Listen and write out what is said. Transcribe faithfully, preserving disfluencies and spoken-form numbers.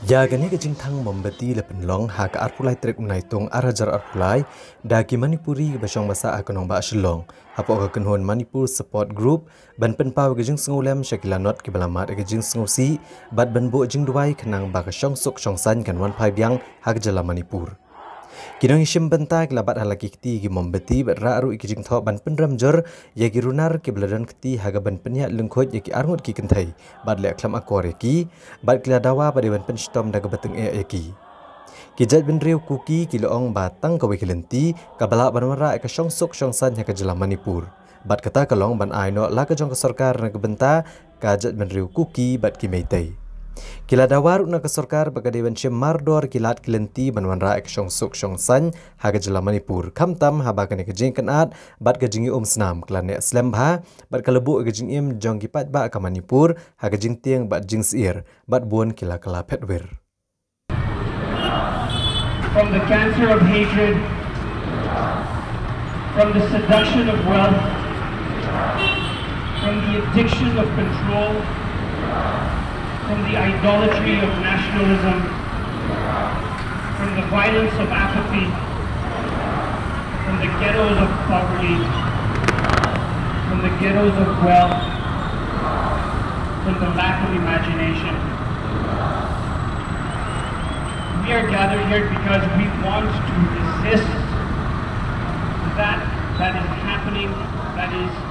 Ïa kane ka jingthang mombati la pynlong ha ka arphew lai tarik u Naitung ar hajar arphew lai da ki Manipuri ba shong ba sah ha ka nongbah Shillong hapoh ka kynhun Manipur Support Group ban pynpaw ka jingsngewlem sha ki lanot kiba la mad ïa ka jingsngewsih bad ban buh jingduwai khnang ba ka shongsuk shongsaiñ kan wan phai biang ha ka jylla Manipur. Ki nongïashim bynta ki la bat ha la ki kti ki mombati bad rah ruh ïa ki jingthoh ban pynrem jur ïa ki runar kiba la don kti ha kaban pynïaid lyngkhuid ïa ki arngut ki kynthei bad leh khlem akor ïa ki bad ki la dawa ba dei ban pynshitom da kaba tyngeh ïa ki. Ki jaitbynriew Kuki ki la ong ba tang kawei ka lynti kaba lah ban wanrah ïa ka shongsuk shongsaiñ ha ka jylla Manipur. Bad kata ka long ban ai noh la ka jong ka sorkar na ka bynta ka jaitbynriew Kuki bad ki Meitei. Ki la dawa ruh na ka sorkar ba ka dei ban shim mardor ki lad ki lynti ban wanrah ïa ka shongsuk shongsaiñ ha ka jylla Manipur, khamtam haba kane ka jingkynad bad ka jingïaumsnam ka la neh slem bha bad ka la buh ïa ka jingim jong ki paidbah ka Manipur ha ka jingtieng bad jingsyier bad bun ki la kylla phet wir. From the cancer of hatred, from the seduction of wealth, from the addiction of control, from the idolatry of nationalism, from the violence of apathy, from the ghettos of poverty, from the ghettos of wealth, from the lack of imagination. We are gathered here because we want to resist that that is happening, that is